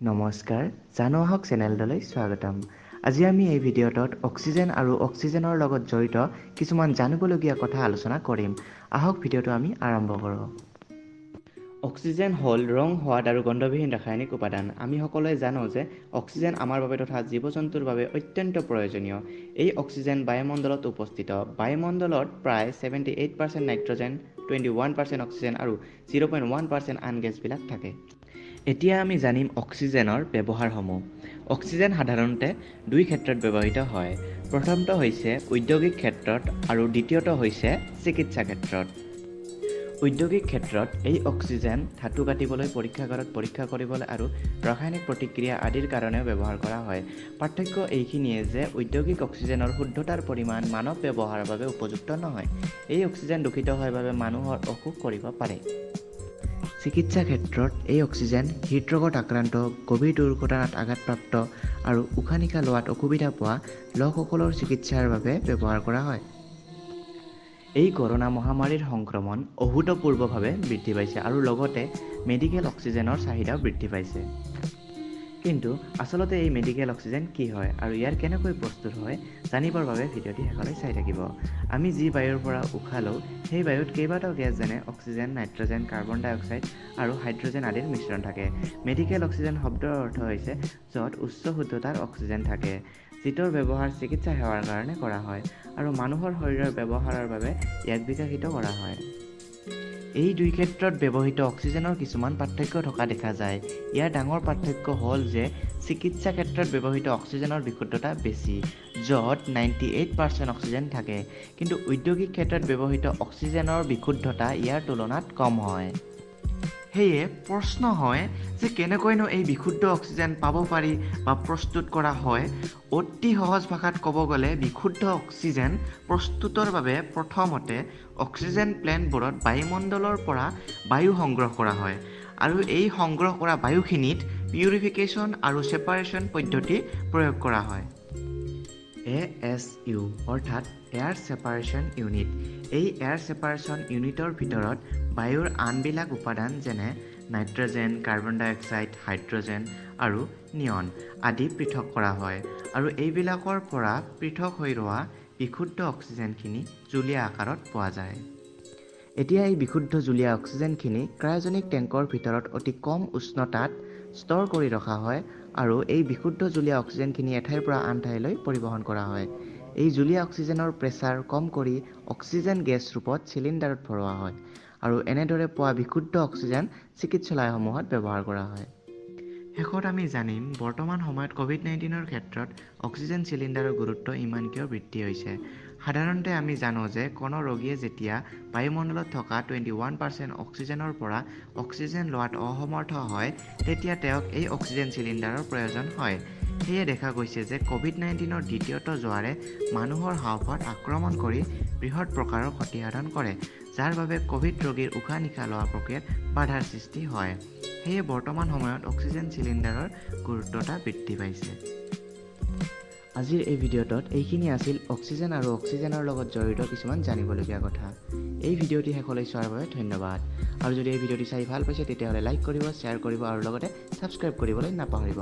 নমস্কাৰ, জানো আহক চেনেলটোলৈ স্বাগতম। আজি আমি এই ভিডিঅ'টোত অক্সিজেন আৰু অক্সিজেনৰ লগত জড়িত কিছুমান জানিবলগীয়া কথা আলোচনা কৰিম। আহক ভিডিঅ'টো আমি আৰম্ভ কৰোঁ। অক্সিজেন হ'ল ৰং, সোৱাদ আৰু গন্ধবিহীন ৰাসায়নিক উপাদান। আমি সকলোৱে জানো যে অক্সিজেন আমাৰ বাবে তথা জীৱ জন্তুৰ বাবে অত্যন্ত প্ৰয়োজনীয়। এই অক্সিজেন বায়ুমণ্ডলত উপস্থিত। বায়ুমণ্ডলত প্ৰায় 78% নাইট্ৰজেন, 21% অক্সিজেন আৰু 0.1% আন গেছবিলাক থাকে। এতিয়া আমি জানিম অক্সিজেনৰ ব্যৱহাৰসমূহ। অক্সিজেন সাধাৰণতে দুই ক্ষেত্ৰত ব্যৱহৃত হয়। প্ৰথমটো হৈছে ঔদ্যোগিক ক্ষেত্ৰত আৰু দ্বিতীয়টো হৈছে চিকিৎসা ক্ষেত্ৰত। ঔদ্যোগিক ক্ষেত্ৰত এই অক্সিজেন ধাতু কাটিবলৈ, পৰীক্ষাগাৰত পৰীক্ষা কৰিবলৈ আৰু ৰাসায়নিক প্ৰতিক্ৰিয়া আদিৰ কাৰণেও ব্যৱহাৰ কৰা হয়। পাৰ্থক্য এইখিনিয়ে যে ঔদ্যোগিক অক্সিজেনৰ শুদ্ধতাৰ পৰিমাণ মানৱ ব্যৱহাৰৰ বাবে উপযুক্ত নহয়। এই অক্সিজেন দূষিত হয় বাবে মানুহৰ অসুখ কৰিব পাৰে। চিকিৎসা ক্ষেত্ৰত এই অক্সিজেন হৃদৰোগত আক্ৰান্ত, গভীৰ দুৰ্ঘটনাত আঘাতপ্ৰাপ্ত আৰু উশাহ নিশাহ লোৱাত অসুবিধা পোৱা লোকসকলৰ চিকিৎসাৰ বাবে ব্যৱহাৰ কৰা হয়। এই কৰোণা মহামাৰীৰ সংক্ৰমণ অভূতপূৰ্বভাৱে বৃদ্ধি পাইছে আৰু লগতে মেডিকেল অক্সিজেনৰ চাহিদাও বৃদ্ধি পাইছে। কিন্তু আচলতে এই মেডিকেল অক্সিজেন কি হয় আৰু ইয়াৰ কেনেকৈ প্ৰস্তুত হয় জানিবৰ বাবে ভিডিঅ'টি শেষলৈ চাই থাকিব। আমি যি বায়ুৰ পৰা উশাহ লওঁ সেই বায়ুত কেইবাটাও গেছ যেনে অক্সিজেন, নাইট্ৰজেন, কাৰ্বন ডাই অক্সাইড আৰু হাইড্ৰজেন আদিৰ মিশ্ৰণ থাকে। মেডিকেল অক্সিজেন শব্দৰ অৰ্থ হৈছে য'ত উচ্চ শুদ্ধতাৰ অক্সিজেন থাকে, যিটোৰ ব্যৱহাৰ চিকিৎসা সেৱাৰ কাৰণে কৰা হয় আৰু মানুহৰ শৰীৰৰ ব্যৱহাৰৰ বাবে ইয়াক বিকশিত কৰা হয়। এই দুই ক্ষেত্ৰত ব্যৱহৃত অক্সিজেনৰ কিছুমান পাৰ্থক্য থকা দেখা যায়। ইয়াৰ ডাঙৰ পাৰ্থক্য হ'ল যে চিকিৎসা ক্ষেত্ৰত ব্যৱহৃত অক্সিজেনৰ বিশুদ্ধতা বেছি, য'ত 98% অক্সিজেন থাকে, কিন্তু ঔদ্যোগিক ক্ষেত্ৰত ব্যৱহৃত অক্সিজেনৰ বিশুদ্ধতা ইয়াৰ তুলনাত কম হয়। সেয়ে প্ৰশ্ন হয় যে কেনেকৈনো এই বিশুদ্ধ অক্সিজেন পাব পাৰি বা প্ৰস্তুত কৰা হয়। অতি সহজ ভাষাত ক'ব গ'লে বিশুদ্ধ অক্সিজেন প্ৰস্তুতৰ বাবে প্ৰথমতে অক্সিজেন প্লেণ্টবোৰত বায়ুমণ্ডলৰ পৰা বায়ু সংগ্ৰহ কৰা হয় আৰু এই সংগ্ৰহ কৰা বায়ুখিনিত পিউৰিফিকেশ্যন আৰু ছেপাৰেশ্যন পদ্ধতি প্ৰয়োগ কৰা হয়। এ এছ ইউ অৰ্থাৎ এয়াৰ ছেপাৰেশ্যন ইউনিট। এই এয়াৰ ছেপাৰেশ্যন ইউনিটৰ ভিতৰত বায়ুৰ আনবিলাক উপাদান যেনে নাইট্ৰজেন, কাৰ্বন ডাই অক্সাইড, হাইড্ৰজেন আৰু নিয়ন আদি পৃথক কৰা হয় আৰু এইবিলাকৰ পৰা পৃথক হৈ ৰোৱা বিশুদ্ধ অক্সিজেনখিনি জুলীয়া আকাৰত পোৱা যায়। এতিয়া এই বিশুদ্ধ জুলীয়া অক্সিজেনখিনি ক্ৰায়জেনিক টেংকৰ ভিতৰত অতি কম উষ্ণতাত ষ্ট'ৰ কৰি ৰখা হয় আৰু এই বিশুদ্ধ জুলীয়া অক্সিজেনখিনি এঠাইৰ পৰা আন ঠাইলৈ পৰিবহণ কৰা হয়। এই জুলীয়া অক্সিজেনৰ প্ৰেছাৰ কম কৰি অক্সিজেন গেছ ৰূপত চিলিণ্ডাৰত ভৰোৱা হয় আৰু এনেদৰে পোৱা বিশুদ্ধ অক্সিজেন চিকিৎসালয়সমূহত ব্যৱহাৰ কৰা হয়। শেষত আমি জানিম বৰ্তমান সময়ত ক'ভিড-19ৰ ক্ষেত্ৰত অক্সিজেন চিলিণ্ডাৰৰ গুৰুত্ব ইমান কিয় বৃদ্ধি হৈছে। সাধাৰণতে আমি জানো যে কোনো ৰোগীয়ে যেতিয়া বায়ুমণ্ডলত থকা 21% অক্সিজেনৰ পৰা অক্সিজেন লোৱাত অসমৰ্থ হয় তেতিয়া তেওঁক এই অক্সিজেন চিলিণ্ডাৰৰ প্ৰয়োজন হয়। সেয়ে দেখা গৈছে যে ক'ভিড-19ৰ দ্বিতীয়টো জোৱাৰে মানুহৰ হাঁওফাঁওত আক্ৰমণ কৰি বৃহৎ প্ৰকাৰৰ ক্ষতিসাধন কৰে, যাৰ বাবে ক'ভিড ৰোগীৰ উশাহ নিশাহ লোৱা প্ৰক্ৰিয়াত বাধাৰ সৃষ্টি হয়। সেয়ে বৰ্তমান সময়ত অক্সিজেন চিলিণ্ডাৰৰ গুৰুত্বতা বৃদ্ধি পাইছে। আজিৰ এই ভিডিঅ'টোত এইখিনি আছিল অক্সিজেন আৰু অক্সিজেনৰ লগত জড়িত কিছুমান জানিবলগীয়া কথা। এই ভিডিঅ'টি শেষলৈ চোৱাৰ বাবে ধন্যবাদ। আৰু যদি এই ভিডিঅ'টি চাই ভাল পাইছে তেতিয়াহ'লে লাইক কৰিব, শ্বেয়াৰ কৰিব আৰু লগতে ছাবস্ক্ৰাইব কৰিবলৈ নাপাহৰিব।